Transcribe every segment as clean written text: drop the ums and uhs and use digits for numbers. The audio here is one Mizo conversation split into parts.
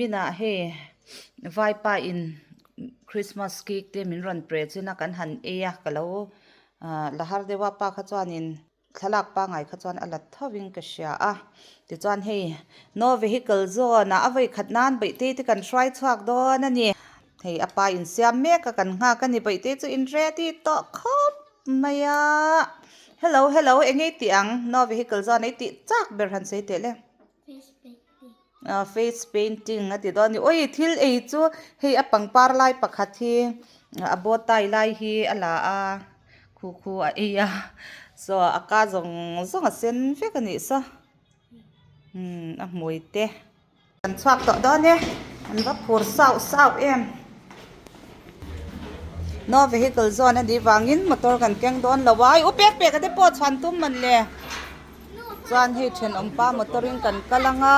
Niminah hei vaipa in Christmas cake te min rawn pre chin a kan han ei a ka lo la har deuh a pa kha chuanin thlalak pangai kha chuan a la tho in ka hria a tichuan hei no vehicle zawn ah a vawi khat nan bawihte te kan hruai chhuak dawn a ni hei a pa insiam mek a kan nghak a ni bawihte chu in ready tawh khawp mai a hello hello eng nge i tih ang no vehicle zawn ah i tih chak ber han sawi teh le. Face painting a ti dawn a ni awi thil ei chu hei a pangpar lai pakhat hi a bow tie lai hi a la a khu khu a ei a saw a ka zawng zawng a sen vek a nih saw umm a hmui te. Kan chhuak tawh dawn e an va phur sauh sauh em no vehicle zawn a nih vangin motor kan keng dawn lo a u pek pek a te pawh chhuan tum man le. Chuan hei thenawm pa motor in kan kal ang a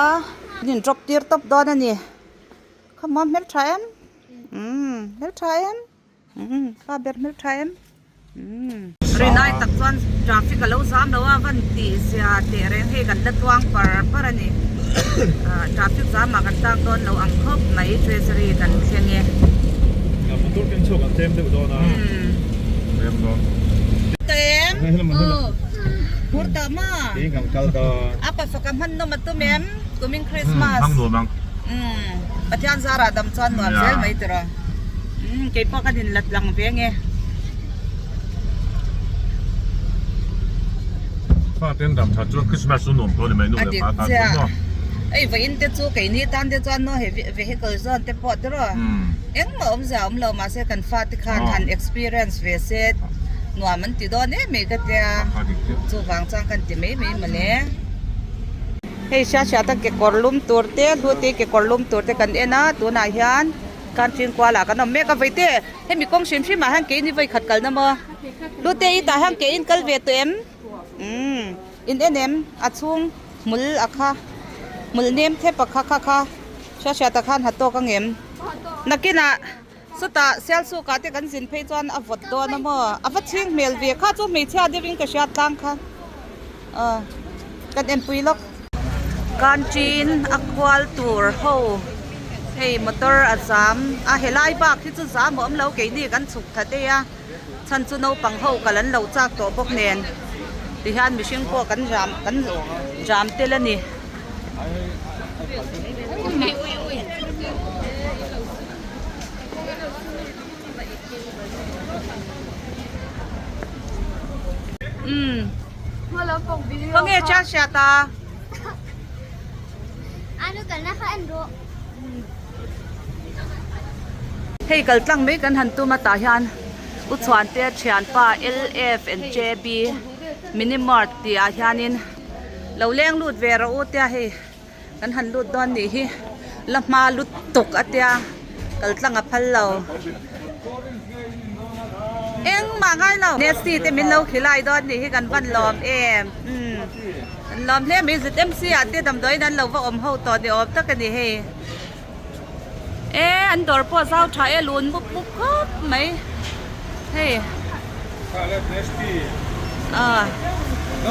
an in drop tir tawp dawn a ni khawmaw hmeltha em umm hmeltha em umm pa ber hmeltha em umm. Rin ai tak chuan traffic a lo zam lo a van tih zia teh reng hei kan la tluang par par a ni ah traffic zam ah kan tak dawn lo ang khawp mai treasury kan thleng e. Motor keng chhuak an tlem deuh dawn a. Tlem dawn. Tlem. Phur tawh maw? Tin kan kal dawn. A pa faka hman nawm a tum em? Kumin Christmas. Hmang nuam ang. Umm Pathian zarah dam chuan nuam zel mai tiraw. Umm keipawh kan in lat lang ve nge. Fa ten dam that chuan Christmas chu nuam tawh a ni mai nu leh pa tan chuan maw. Hei vawiin te chu keini tan te chuan maw he vehicle zawn te pawh tiraw. Engmah awmzia a awm lo mahse kan fate khan han experience ve se nuam an ti dawn em mai ka tia chuvang chuan kan ti mai mai mawle. Hei hria hria tak kekawr lum tur te hlute kekawr lum tur te kan en a tunah hian country kual ah kan awm mek a vaite hemi kawng hrim hrim ah hian keini vawi khat kalna maw hlute i tah hian ke in kal ve tawh em umm in en em a chhung hmul a kha hmul nem thep a kha kha kha. Hria hria tak khan ha tawk ang em? Nakinah sawtah Sialsukah te kan zin phei chuan a vawt dawn a maw? A va chhing hmel ve kha chu hmeichhia deuhin ka hria tlang kha aw kan enpui lawk. Kantin a kual tur ho hei motor a zam a helai bak hi chu zam a awm lo keini kan chhuk tha daih a chhan chu naupang ho kal an lo chak tawh bawk nen tihian mihring pawh kan zam kan zam tel a ni. Umm khawnge cha hriat a hei kal tlang mai kan han tum a tah hian u chhuante thianpa L F and J B mini mart tih ah hianin. Lo leng lut ve rawh u tia hei kan han lut dawn nih hi la hma lut tuk a tia kal tlang a phal lo engmah ngai lo Nesty te min lo khilai dawn nih hi kan van lawm em umm kan lawm hle mai zmc ah te damdawiin an lo va awm ho tawh ni awm tak a ni hei e an dawr pawh zau tha e lun mup mup khawp mai hei ah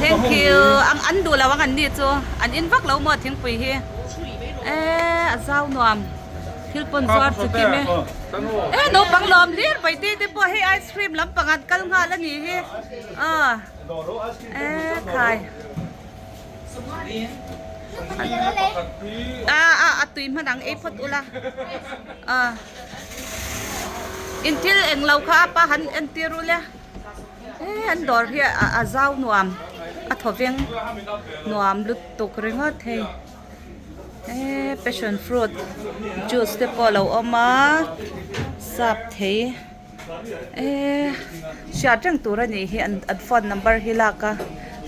thank you ang an duh lo ang an ni chu an in vak lo maw thingpui hi e a zau nuam thil pawn zuar chu kim e e naupang lawm hlir pai te te pawh hei ice cream lampang an kal nghal a nih hi ah e khai. A a a tui hman ang ei phawt ula a in thil eng lo kha a pa han entir ule he an dawr hi a a zau nuam a thaw veng nuam lutuk ringawt hei he passion fruit juice te pawh a lo awm a sap thei Eee hriat reng tur a nih hi an an phone number hi lak a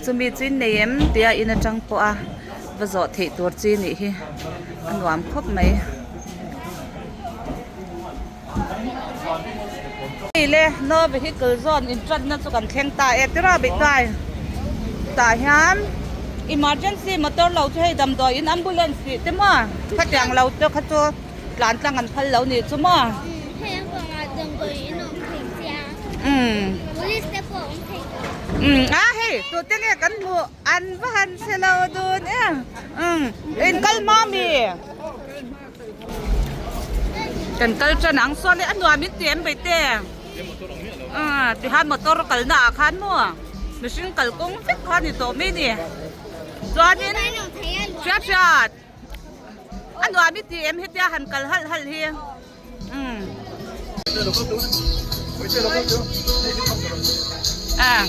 chumi chu in nei em tia in atang pawh a va zawh theih tur chi nih hi a nuam khawp mai. Hei le no vehicle zawn in tan na chu kan thleng ta e tiraw beitlai tah hian emergency motor lo chu hei damdawi in ambulance tih te maw khatiang lo te kha chu. Tlan tlang an phal lo nih chu maw? Hei ang vangah damdawi in awm thei che a. Police te pawh awm thei tawh. A hei tute nge kan hmuh an va han che lo dun em. In kal hma mi? Kan kal tan ang sawn e a nuam in ti em bai te ah tihian motor kalna ah khan maw mihring kalkawng vek kha a ni tawh mai a ni chuanin hriat hriat a nuam i ti em hetia han kal halh halh hi umm ah.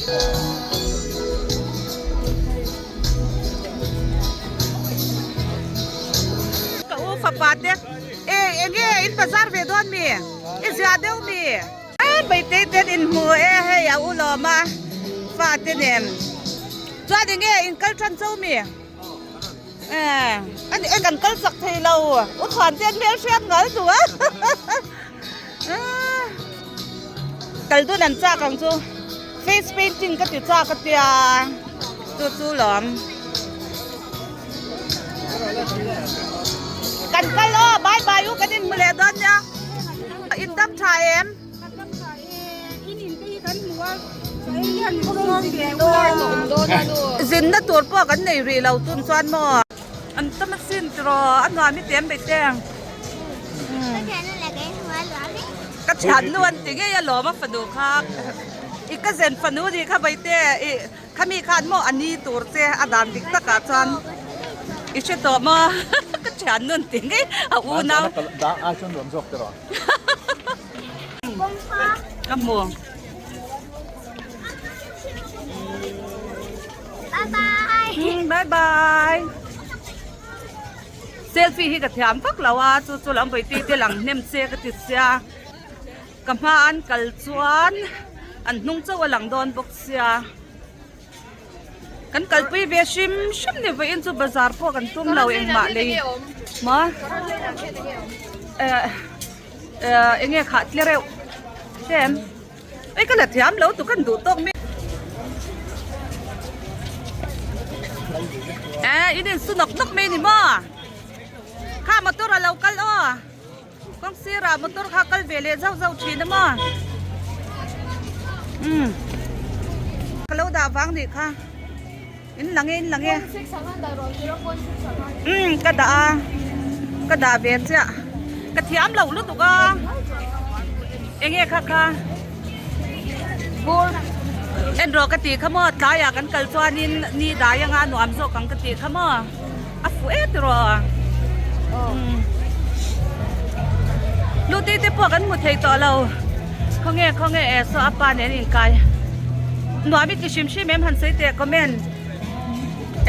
Ka u fapa te e enge in bazar ve dawn mi i zia deuh mi e Meitei ten in hmu e hei a u lawm a fa te nen chuan enge in kal tan cho mi e ani e kan kal chak thei lo u thuan te an hmel hriat ngal duh a kal dun an chak ang chu face painting ka ti chak a tia chu chu lawm. Kan kal aw bye bye u kan inhmu leh dawn nia in dam tha em zinna tur pawh kan nei rih lo tun chuan maw an tam a sin tiraw a nuam i ti em bei te ka thiannu an ti ngei alawm a fanu kha i ka zen fanu nih kha bei te i Khami khan maw a ni tur che a dan dik takah chuan i hre tawh maw ka thian nun ti ngei a unau ka hmu bye bye selfie hi ka thiam vak lo a chu chu lam vawi te lang hnem che ka ti sia. Ka hma an kal chuan an hnung chauh a lang dawn bawk sia kan kalpui ve hrim hrim ni vawiin chu bazar pawh kan tum lo engmah lei maw eh eh enge khah tle reuh tlem ei ka la thiam lo tu kan duh tawk mi eh in insu nawk nawk mai ni maw kha motor a lo kal aw. Kawng sirah motor kha kal ve leh zauh zauh thin a maw? Umm. Ka lo dah vang nih kha. In lang e, in lang e. Umm, ka dah a. Ka dah ve chiah. Ka thiam loh lutuk a. Enge kha kha. Bur. En rawh ka tih kha maw? Tlaiah kan kal chuanin ni dai anga nuam zawk ang ka tih kha maw? A fuh e tiraw? Umm. Luti te pawh kan hmu thei tawh lo. Khawnge khawnge e saw a pa nen inkai. Nuam i ti hrim hrim em han sawi teh comment.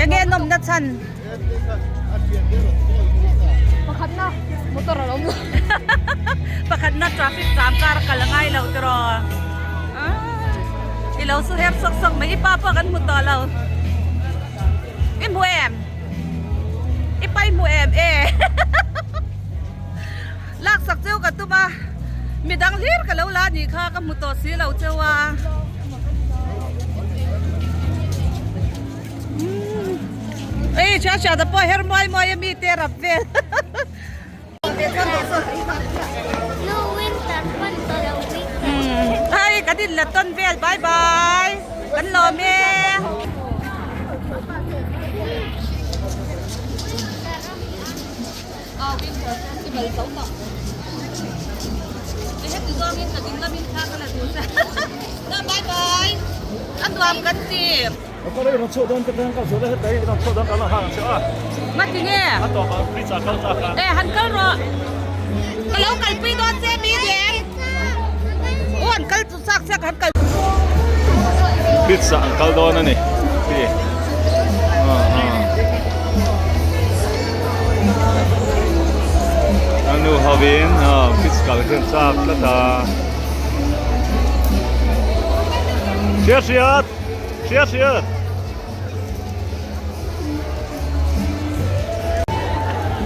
Enge nawmna chhan? Pakhatna motor a lo awm lo. Pakhatna traffic jam kar a kal a ngai lo tiraw? I lo su her sawk sawk mai i pa pawh kan hmu tawh lo. I hmu em? I pai hmu em e? Lak sak cheu ka tum a, midang hlir ka lo la nih kha ka hmu tawh si lo cheu a. Ei hria hria ta pawh her muai muai a mi te rap vel. Hei kan in la tawn vel bye bye kan lawm e. Bye bye a nuam kan ti. Ngati nge? E han kal rawh. Ka lo kalpui dawn che mi deng. U an kal chu chak chak han kal. Pizza an kal dawn a ni. A nu hovin pizza kal hian chak tlat a. Hriat hriat! Hriat hriat!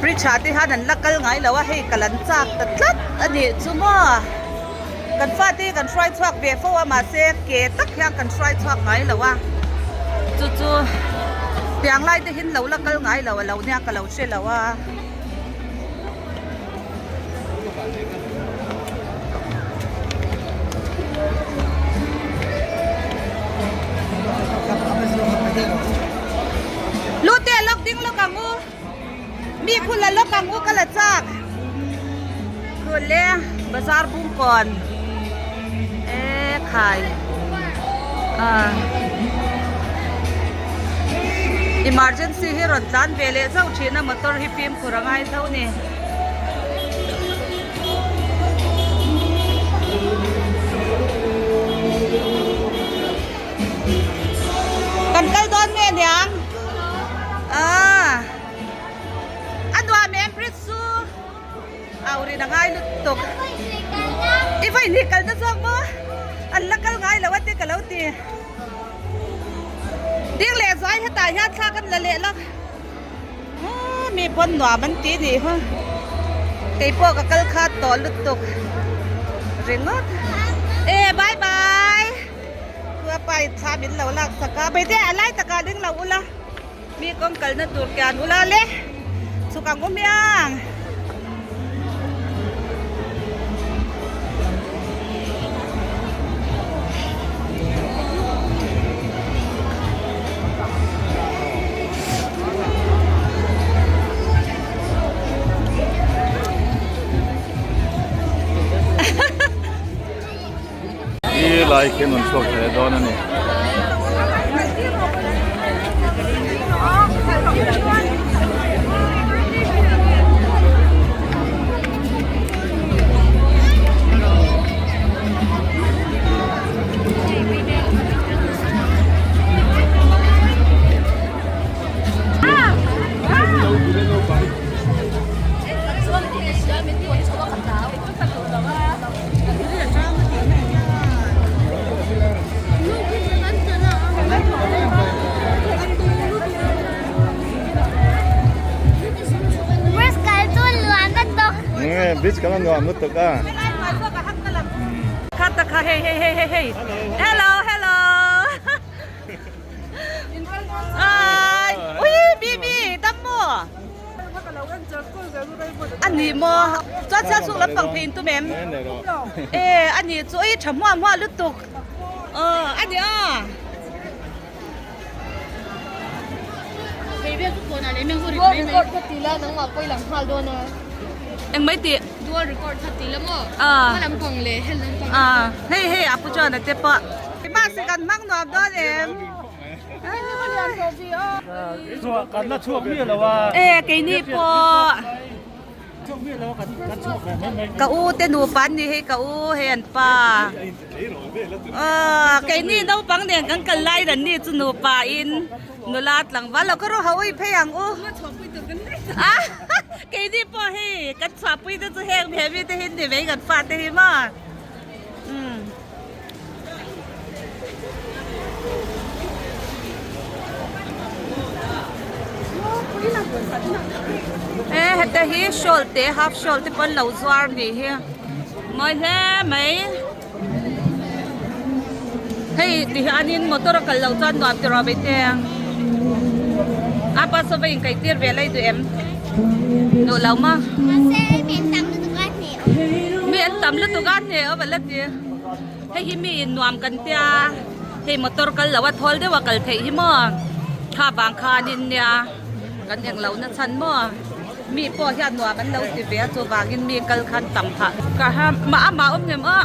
Bridge ah te hian an la kal ngai lo a, hei kal an chak ta tlat a nih chu maw. Kan fate hi kan hruai chhuak ve fo a mahse ke tak hian kan hruai chhuak ngai lo a, chu chu tiang lai te hian lo la kal ngai lo a lo nia ka lo hre lo a. Lute lawk ding lawk ang u mi khu la lawk ang u ka la chak. Le bazar bungkawn e khai ah emergency hi rawn tlan ve leh zauh thin a motor hi fimkhur a ngai tho ni. Kan kal dawn nge niang ah a nuam em bridge chu au rin a ngai lutuk i vawi hnih kal na zawk maw an la kal ngai lo a te ka lo ti ding leh zai hetah hian thla kan la leh la. Mi pawn nuam an ti nih hi keipawh ka kal khat tawh lutuk ringawt e bye bye khua pa in thla min lo lak sak a hmeichhe a lai takah ding lo ula mi kawng kalna tur kian ula le chhuk ang awm hiang. Ti lai khian an chhuak thei dawn a ni. Bridge kal a nuam lutuk a. Hello hello Ai ui Bibi dam maw A ni maw chuan chhiat chhuk lampang phei in tum em E a ni chu ui tha hmuah hmuah lutuk Aw a ni a. Eng mai tih? Aw hei hei a pu chuan a te pawh. Bus kan hmang nuam dawn em? E keini pawh ka u te nupa an ni hei ka u hei an pa aw keini naupang nen kan kal lai dan ni chu nupa in nula tlangval lo ka rawh ho ui phei ang u a keini pawh hei kan chhuahpui te chu heng he mi te hi ni mai kan fate hi maw umm. E heta hi shawl te half shawl te pawn lo zuar nih hi mawi hle mai hei ti hianin motor a kal loh chuan nuam ti rawh mai te a pa saw va inkaih tir ve lai duh em duh lo maw mi an tam lutuk a hne awm a la ti. Hei hi mi in nuam kan tia hei motor kal lo a thawl deuh a kal theih hi maw kha vang khanin nia kan eng lo na chhan maw mi pawh hian nuam an lo ti ve a chuvangin mi kal khan tam phah ka ha mah amah awm nem a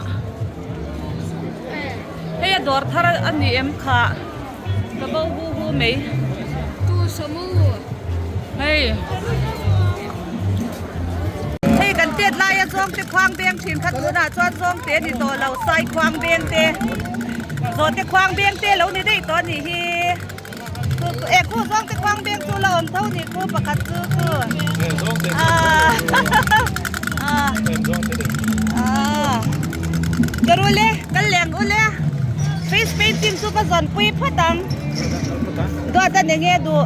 hei a dawr thar a ni em kha ka bo hu hu mai hei. Hei kan tet laia zawngte khuang beng thin kha tunah chuan zawngte a ni tawh lo sai khuang beng te zawhte khuang beng te lo ni daih tawh a nih hi chu chu eh khu zawngte khuang beng chu la awm tho a nih khu pakhat chu chu ah ah ah ka ru le kal leng u le face painting chu ka zawn pui phawt ang duat a ni nge duh.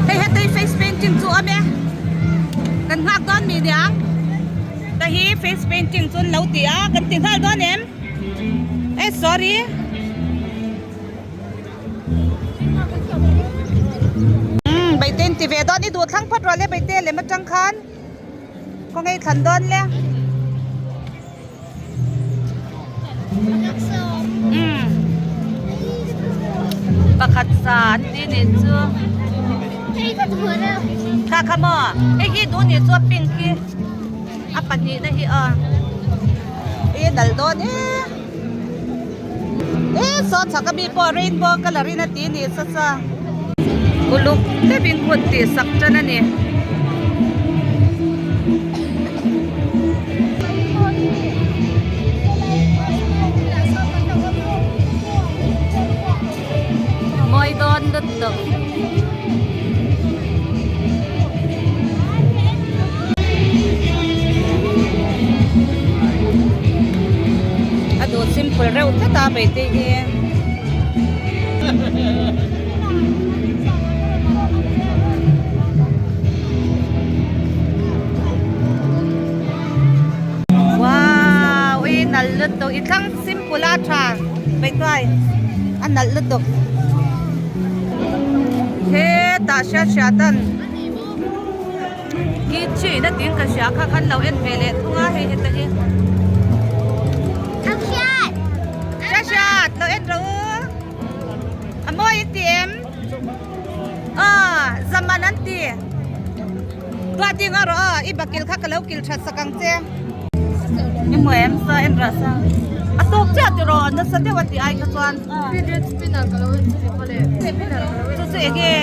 Hei hetei face painting chu awm e kan nghak dawn mi niang ta hi face painting chu an lo ti a kan ti nghal dawn em eh sorry umm beite in ti ve dawn i duh thlang phawt rawh le beite lem atang khan khawnge i thlan dawn le. Pakhat sa an ti nih chu. Kha kha maw hei hi duh nih chu a pink hi a pahnihna hi aw i nalh dawn e e saw chhak ami pawh rainbow colour in a ti nih sa sa uluk deuhin hun tih sak tan a ni. Mawi dawn lutuk. A duh simple reuh tlat a beite hi. Wow, i nal lutuk i thlang simple a tha beituai a nalh lutuk hetah hriat hriat an keychain a tih ka hria kha khan lo en ve leh thung a hei heta hi hriat hriat lo en rawh u a mawi in ti em aw zaman an ti Duating a rawh a, i bakil kha ka lo kil that sak ang che. I hmu em sa en rah sa. A tawk chiah ti rawh nasa deuh a tih ai kha chuan. Fidget spinner ka lo en chu ni pawh le. Chu chu eng nge?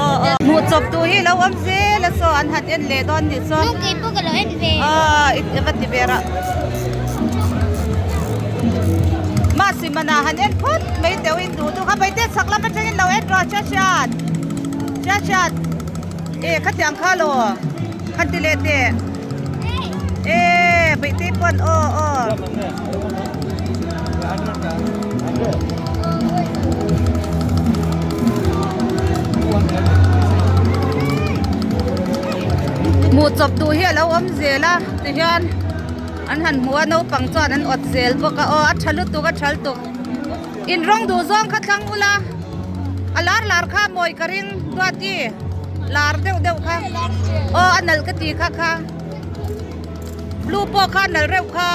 Aw aw. Hmuh chawp tu hi lo awm zel a saw an han en leh dawn nih chuan. Nu kei pawh ka lo en ve. Aw i va ti ve rah. Mahse mana han en phawt mai teuh in duh duh kha Paite chhak lam atangin lo en rawh hriat hriat. Hriat hriat e khatiang kha law han ti leh teh e beitei pawn aw aw. Hmuh chawp duh hi a lo awm zel a tihian an han hmu a naupang chuan an awt zel bawk a aw a tha lutuk a tha lutuk. In rawng duh zawng kha thlang ula, a lar lar kha mawi ka ring Duati, lar deuh deuh kha aw a nalh ka ti kha kha blue pawh kha a nalh reuh kha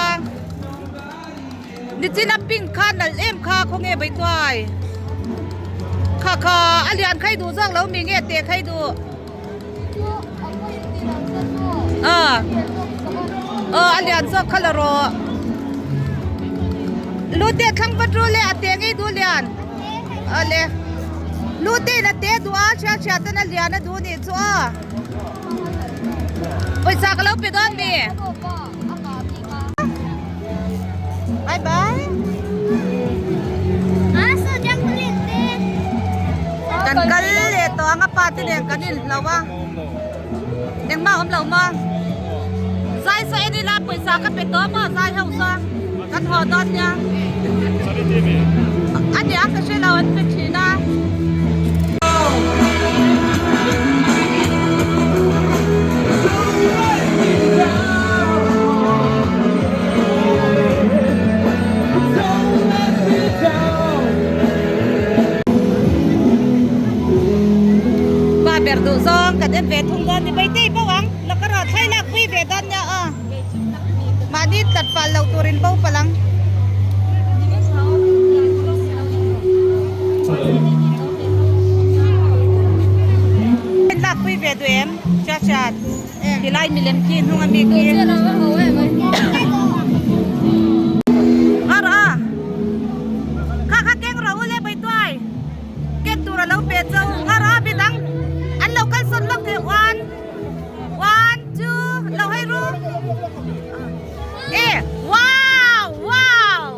nichina pink kha a nalh em kha khawnge Baituai kha kha a lian khai duh zawk lo mi nge teh khai duh Aw aw a lian zawk kha la rawh lu te thlang vat ru le a te ngei duh lian awle lu te in a te duh a hriat hriat ten a lian a duh nih chu aw pawisa ka lo pe dawn mi bye bye kan kal leh tawh ang a pa te nen kan inhlo a engmah awm lo maw zai saw en ila pawisa ka pe tawh maw zai ho saw kan haw dawn nia a nia ka hre lo an pe thin a. Pa ber duh zawng kan en ve thung dawn ni mai tei bo ang la ka rawh thlai lak pui ve dawn nia aw mahni tlat fal loh turin bo palh ang. En lak pui ve duh em hriat hriat tilai milem khi hnung ami khi a rawh a kha kha keng rawh u le baituai ken tur a lo pe chau a rawh a midang an lo kalsawn lawk thei one one two lo hei ru e wow wow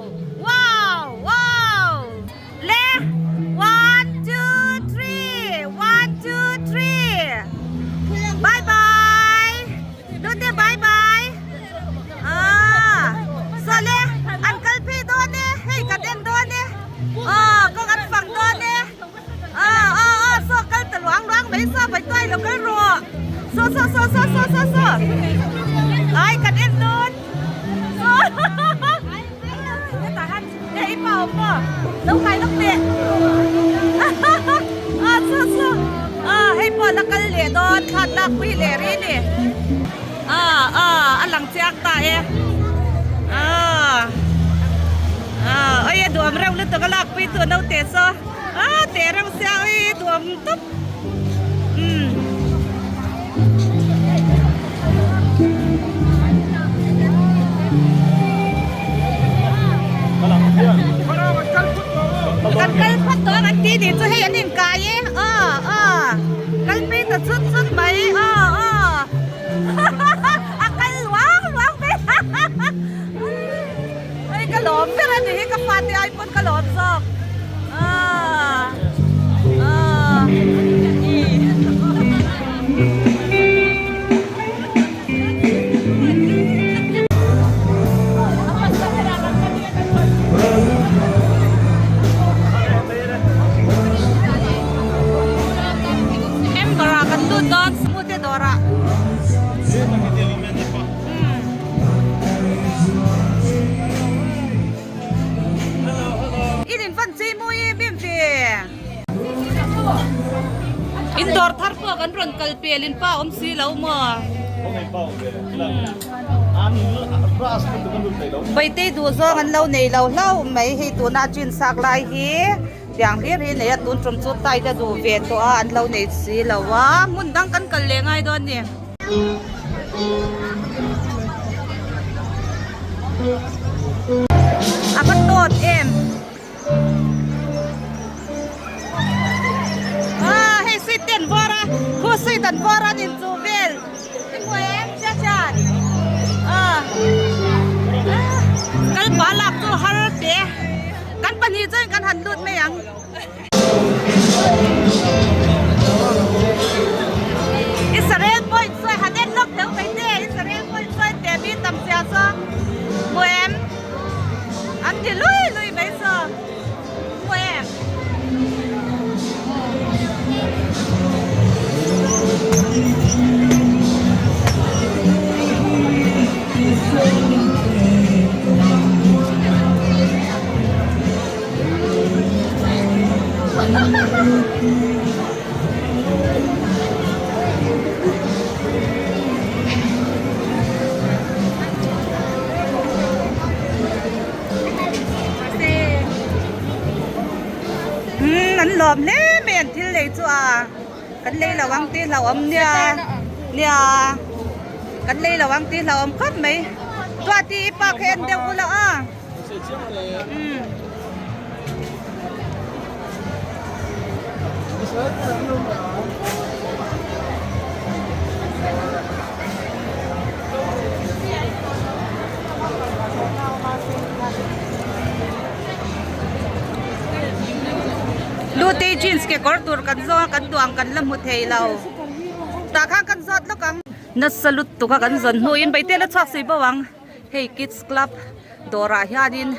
wow wow. Le one two three one two three bye bye Lute bye bye ah so le an kal phei dawn e hei kan en dawn e aw kawng an fang dawn e aw aw aw saw kal ta luang luang mai saw vai tuai lo kal rawh saw saw saw saw saw saw saw ai kan en dawn saw hetah hian Hei pa awm maw? Lo kai lawk teh. Ah chu chu. Ah hei pawh la kal leh dawn thlan lak pui leh ri ni. Ah ah a lang chiang ta e. Ah ah oi a duam reuh lutuk a lak pui tu naute saw. Ah teh reuh sia oi duam tawp. kal phawt tawh ang an ti nih chu hei an inkai e aw aw kal phei ta chut chut mai aw aw a kal luang luang mai hei ka lawm ber a ni hi ka fate ai pawn ka lawm zawk aw aw. Ember ah kan lut dawn smoothie dawr ah. In in fan chi mui i bim ve. In dawr thar pawh kan rawn kal pel in pa awm si lo maw. Paitei duh zawng an lo nei lo hlauh mai hei tuna chin sak lai hi tiang hlir hi nei a tun tum chu tight a duh ve tawh a an lo nei si lo a hmun dang kan kal leh ngai dawn a ni. A va tawt em. Ah hei sweet te an vawr a khu sweet an vawr a nin chu vel i hmu em chia chuan ah kal pah lak chu har te kan pahnih chuan kan han lut mai ang. Israel point sawi han en lawk deuh mai te Israel point sawi te mi tam zia saw hmu em an ti lui lui mai saw hmu em. Umm an lawm hle mai an thil lei chu a kan lei lo ang tih hlauhawm nia nia kan lei lo ang tih hlauhawm khawp mai chuati i pa kha en deuh ula a. Lute jeans kekawr tur kan zawng a kan duang kan la hmu thei lo tah khan kan zawt lawk ang nasa lutuk a kan zawn hnuin Beite la chhuak sui bo ang. Hei kids club dawrah hianin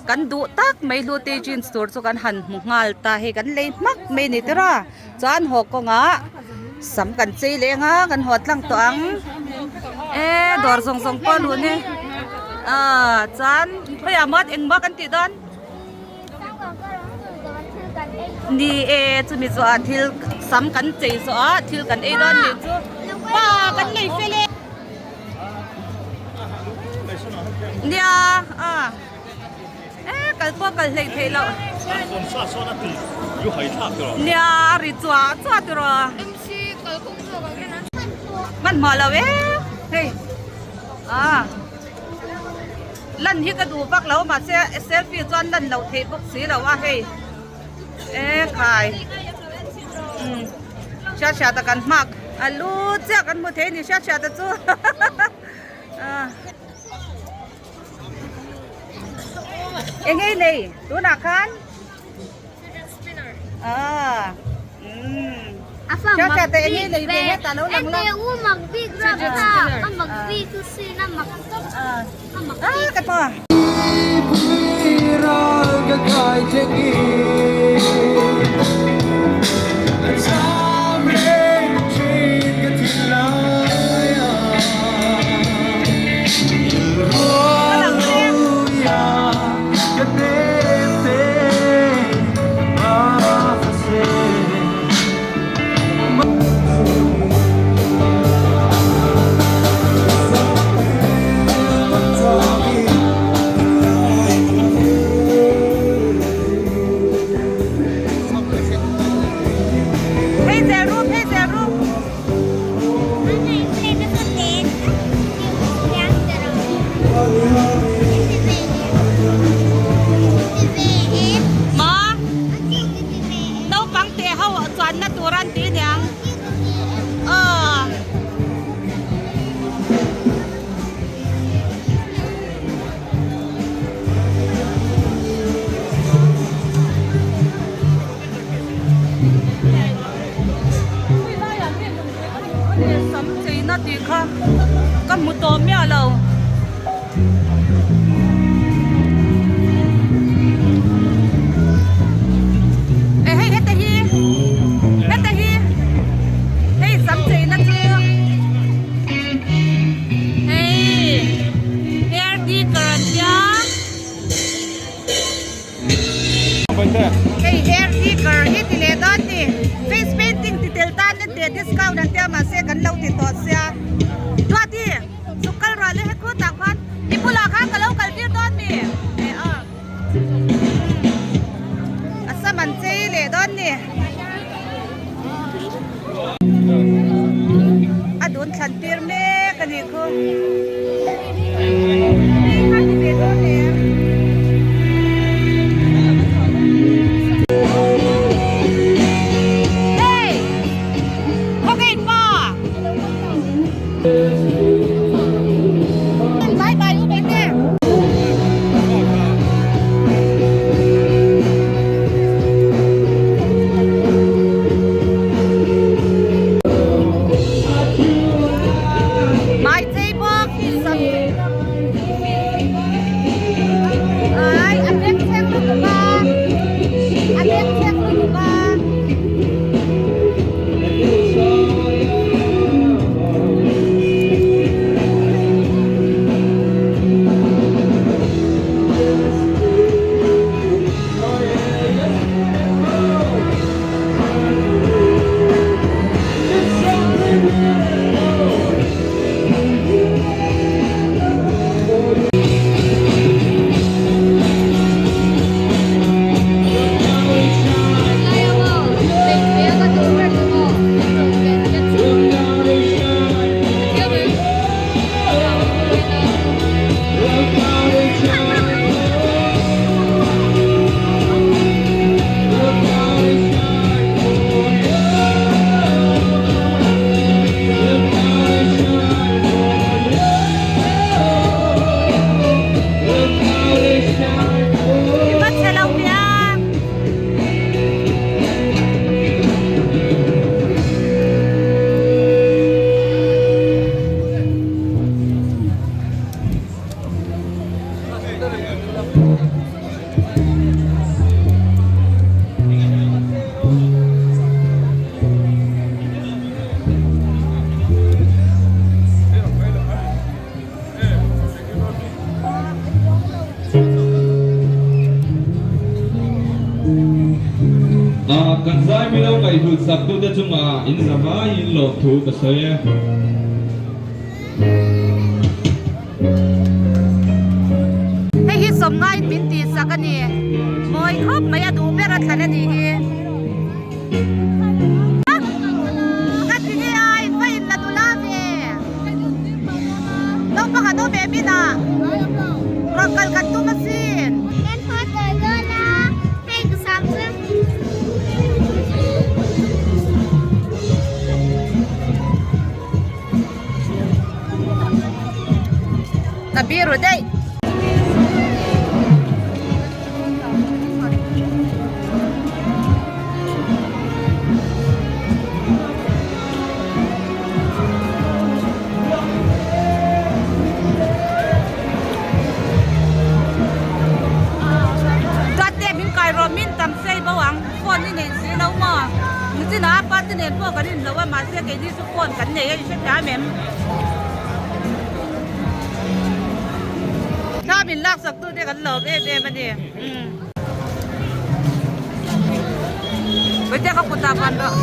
kan duh tak mai hlute jeans tur chu kan han hmu nghal ta hei kan lei hmak mai a ni tir a chuan haw kawngah sam kan chei leh ang a kan haw tlang tawh ang e dawr zawng zawng pawh a luh ni ah chuan khawiah maw engmaw kan tih dawn ni e chumi chu ah thil sam kan chei zawh a thil kan ei dawn nih chu pa kan lei fel e. Nia a e kal pawh kal hleih theih loh nia a ri chuah chuah tiraw hmanhmawh lo e hei a lan hi ka duh vak lo mahse selfie chuan lan loh theih bawk si lo a hei e khai. Hriat hriat a kan hmak a lu chiah kan hmu thei a ni hriat hriat a chu eng nge nei tunah khan ah hriat hriat a eng nge nei ve hetah lo lang la ah ka thaw. Hei hair liquor hi ti leh dawn ni. Face painting ti tel tan an tia discount an tia mahse kan lo ti tawh sia. Duati chuk kal ruah leh he khutah khan i bulah khan ka lo kal tir dawn mi. Eh a A sam an chei leh dawn ni. A dun thlan tir mek a nih khu. Mai chei bawk sam ai a beng chheng lutuk a a beng chheng lutuk a. I va chhe lo piang. Kan zai milo ngaihhlut sak tute chungah in za vaiin lawmthu ka sawi e. Hei hi sawmngaiin min tihsak a ni. Mawi khawp mai a duh ber a thlan a nih hi. Ka ti nge a in va in la nula ve. Naupang an awm em inah rawn kal kan tum asin. Kan haw tawh dawn a, hei ka sam chu. Ka biru daih. Tate min kai rawh min tam sei bo ang phone i nei si lo maw nichinah a pa te nen pawh kan inlo a mahse keini chu phone kan nei a i hrethiam em thla min laksak tute kan lawm em em a ni. Bete ka kutah ban rawh.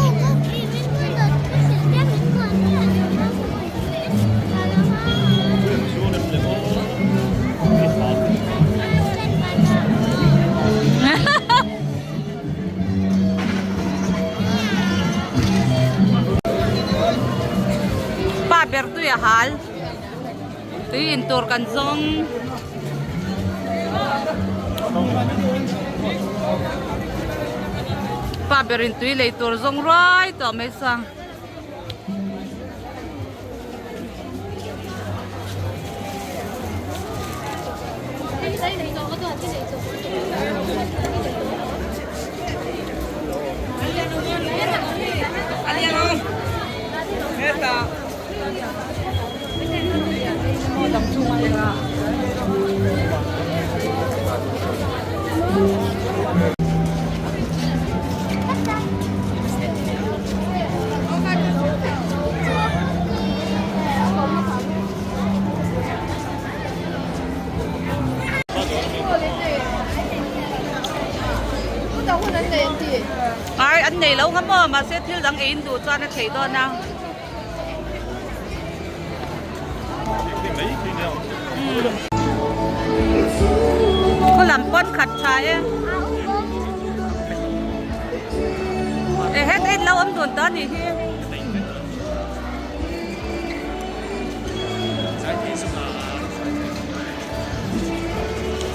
Pa ber tui a hal. Tui in tur kan zawng. Pa berin tui lei tur zawng ruai tawh mai sa. pawn an nei an ti. Ai an nei lo nga maw mahse thil dang ei in duh chuan a theih dawn a. Khaw lam pawn khat tha e. E het en lo awm dun ta nih hi.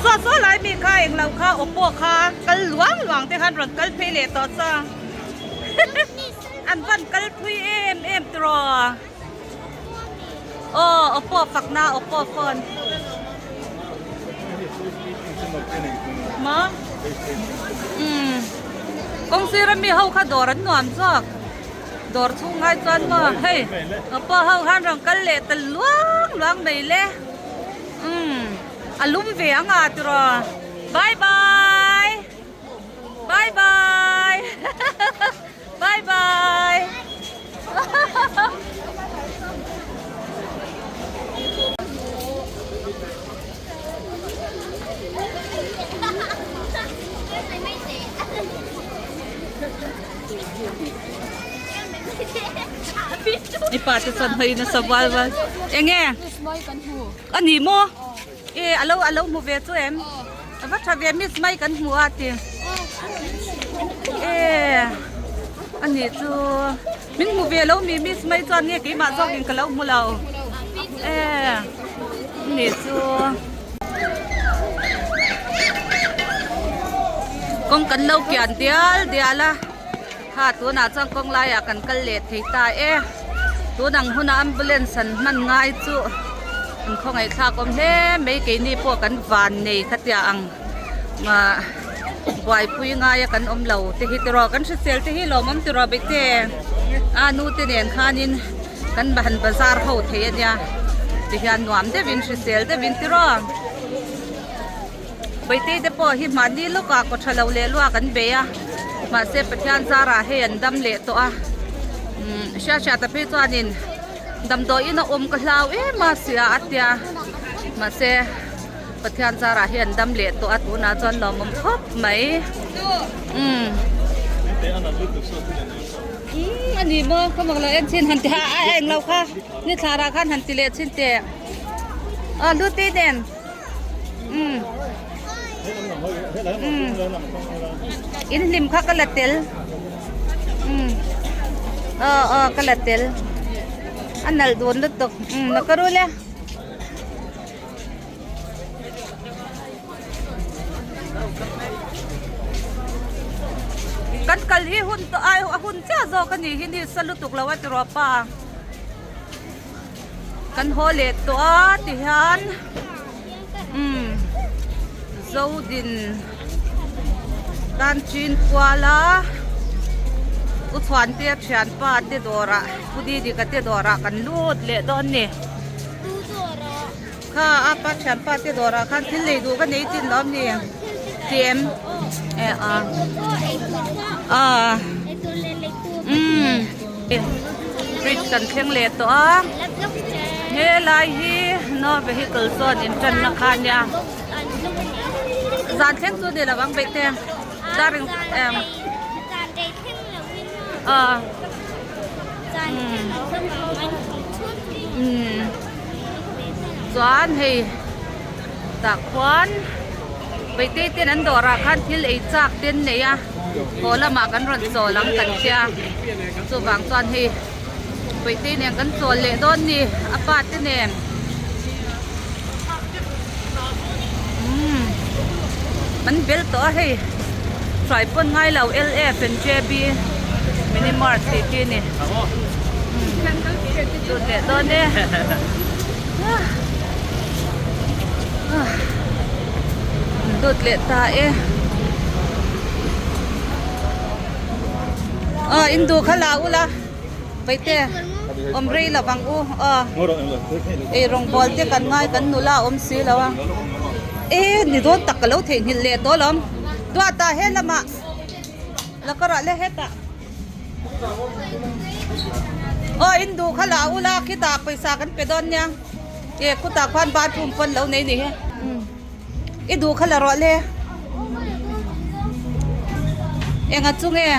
Saw saw lai mi kha englo kha oppo kha kal luang luang te khan rawn kal phei leh tawh sa an van kal thui em em tiraw aw oppo fakna oppo phone maw umm kawng sira mi ho kha dawr an nuam zawk. Dawr chhung ngai chuan maw hei oppo ho khan rawn kal leh ta luang luang mai le umm a lum ve ang a tiraw bye bye bye bye bye bye I pa te chuan hawi nasa bual bual enge a ni maw e alo alo hmu ve chu em a va tha ve miss mai kan hmu a ti e a ni chu min hmu ve lo mi miss mai chuan nge keimah zawkin ka lo hmu lo e a ni chu. Kawng kan lo kian dial dial a kha tunah chuan kawng laiah kan kal leh thei ta e tun ang hunah ambulance an hman ngai chu an khawngaih thlak awm hle mai keini pawh kan van nei kha tia ang ah buaipui ngaia kan awm lo te hi tiraw kan hrisel te hi lawmawm tiraw bete a nu te nen khanin kan han bazar ho thei a nia tihian nuam deuhin hrisel deuhin tiraw. Baitei te pawh hi mahni lawkah kaw tha lo leh luak an bei a, mahse Pathian zarah hei an dam leh tawh a, umm hria hria ta phei chuanin damdawiin a awm ka hlau em a sia a tia, mahse Pathian zarah hi an dam leh tawh a tunah chuan lawmawm khawp mai umm. Umm a ni maw ka mak lo en chin han ti ha a englo kha ni thlarah khan han ti leh chin teh aw Luti nen. Umm umm in hlim kha ka la tel umm aw aw ka la tel a nalh dun lutuk umm la ka rul e. Kan kal hi hun tawh ai a hun chiah zawk a ni hi ni sa lutuk lo a ti rawh pa. Kan haw leh tawh a ti hian umm Zodin tan chin kual a U Chhuantea thianpa te dawrah Pu Didika te dawrah kan lut leh dawn a ni. Kha a pa thianpa te dawrah khan thil lei duh ka nei chin lawm ni tih em e a a umm bridge kan thleng leh tawh a helai hi no vehicle chuan in tan na kha ania zan thleng chu ni lo ang beih te dar in em a umm chuan hei tah khuan Paite ten an dawrah khan thil ei chak te an nei a haw lamah kan rawn chawl ang kan tia chuvang chuan hei Paite nen kan chawl leh dawn ni a pa te nen umm an bel tawh a hei hruai pawn ngai lo L F and J B mini mart tih khi a ni lut leh dawn e. Lut leh ta e. Aw in duh kha la ula Paite awm rei lo vang u aw ei rawngbawl te kan ngai kan nula a awm si lo a e ni dawn tak ka lo theihnghilh leh tawh alawm duata he lamah la ka rah le hetah. Aw in duh kha la ula khitah pawisa kan pe dawn nia e khutah khuan bathroom pawn lo nei ni hi i duh kha la rawh le. Enga chu nge?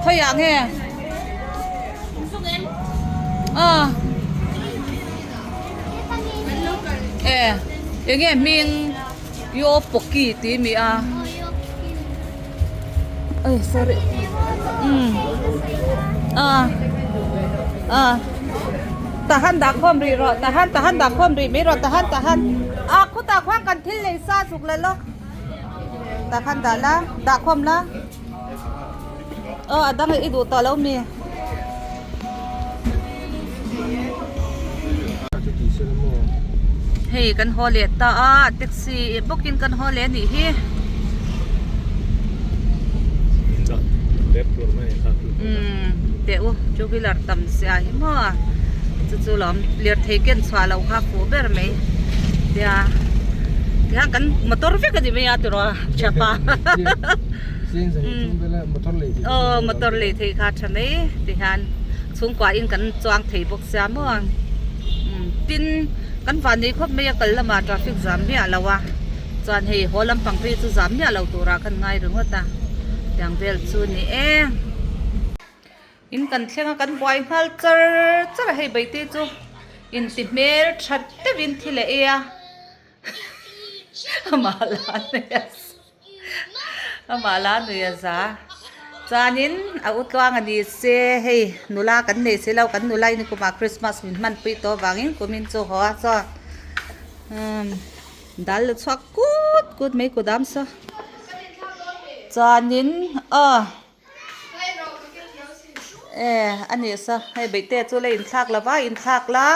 Khawiah nge? Aw. E enge hming Yo Poki tih mi a. Oi sorry. Um. A. A. Tahan dah khawm rih rawh tahan tahan dah khawm rih mai rawh tahan tahan. A khutah khuan kan thil lei sa zuk la lawk. Tah khan dah la dah khawm la. Aw a dang i duh tawh lo mi. Hei kan haw leh ta a taxi bawkin kan haw leh anih hi. Umm teh u two wheeler tam sia hi maw chu chu lawm lirthei ken chhuah loh kha fuh ber mai tia tihian kan motor vek a ni mai a tiraw thiapa aw motor lei thei kha tha mai tihian chhungkua in kan chuang thei bawk sia maw tin kan van nei khawp mai a kal lamah traffic zam miah lo a chuan hei haw lampang phei chu zam miah lo turah khan ngai ringawt a tiang vel chu ni e. In kan thleng a kan buai nghal char char a hei Baite chu inti hmel tha deuhin thil a ei a amah la nui a amah la nui a za chuanin a u tluang a ni se hei nula kan nei si lo kan nula in kumah Christmas min hmanpui tawh avangin kumin chu haw a chaw umm dal la chhuak kut kut mai kut am saw chuanin aw. E a ni sa hei beihte chu la inthlak lo va inthlak la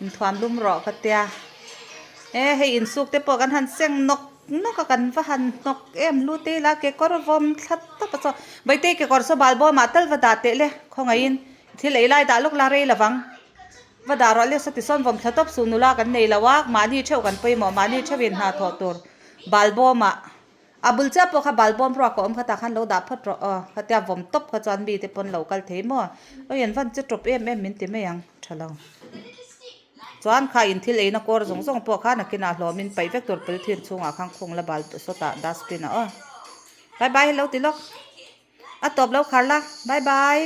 inthuam lum rawh ka tia e hei insuk te pawh kan han seng nawk nawk a kan va han hnawk em lu te ila kekawr vawm thla tawp a chaw beihte kekawr saw bal bawmah tal va dah teh le khawngaihin thil ei lai dah lawk la rei lovang va dah rawh le saw tisawn vawm thla tawp suh nula kan nei lo a mahni theuh kan pawimawh mahni theuhin hna thawh tur bal bawmah. A bul chiah pawh kha bal bawm ruak a awm kha tah khan lo dah phawt rawh aw khatia vawm tawp kha chuan mi te pawn lo kal thei maw awi an van che tawp em em min ti mai ang tha lo chuan kha in thil eina kawr zawng zawng pawh khan a kinah hlawm in paih vek tur polythene chhungah khan khung la bal sawtah dustbin ah aw bye bye hello ti lawk a tawp lo khar la bye bye.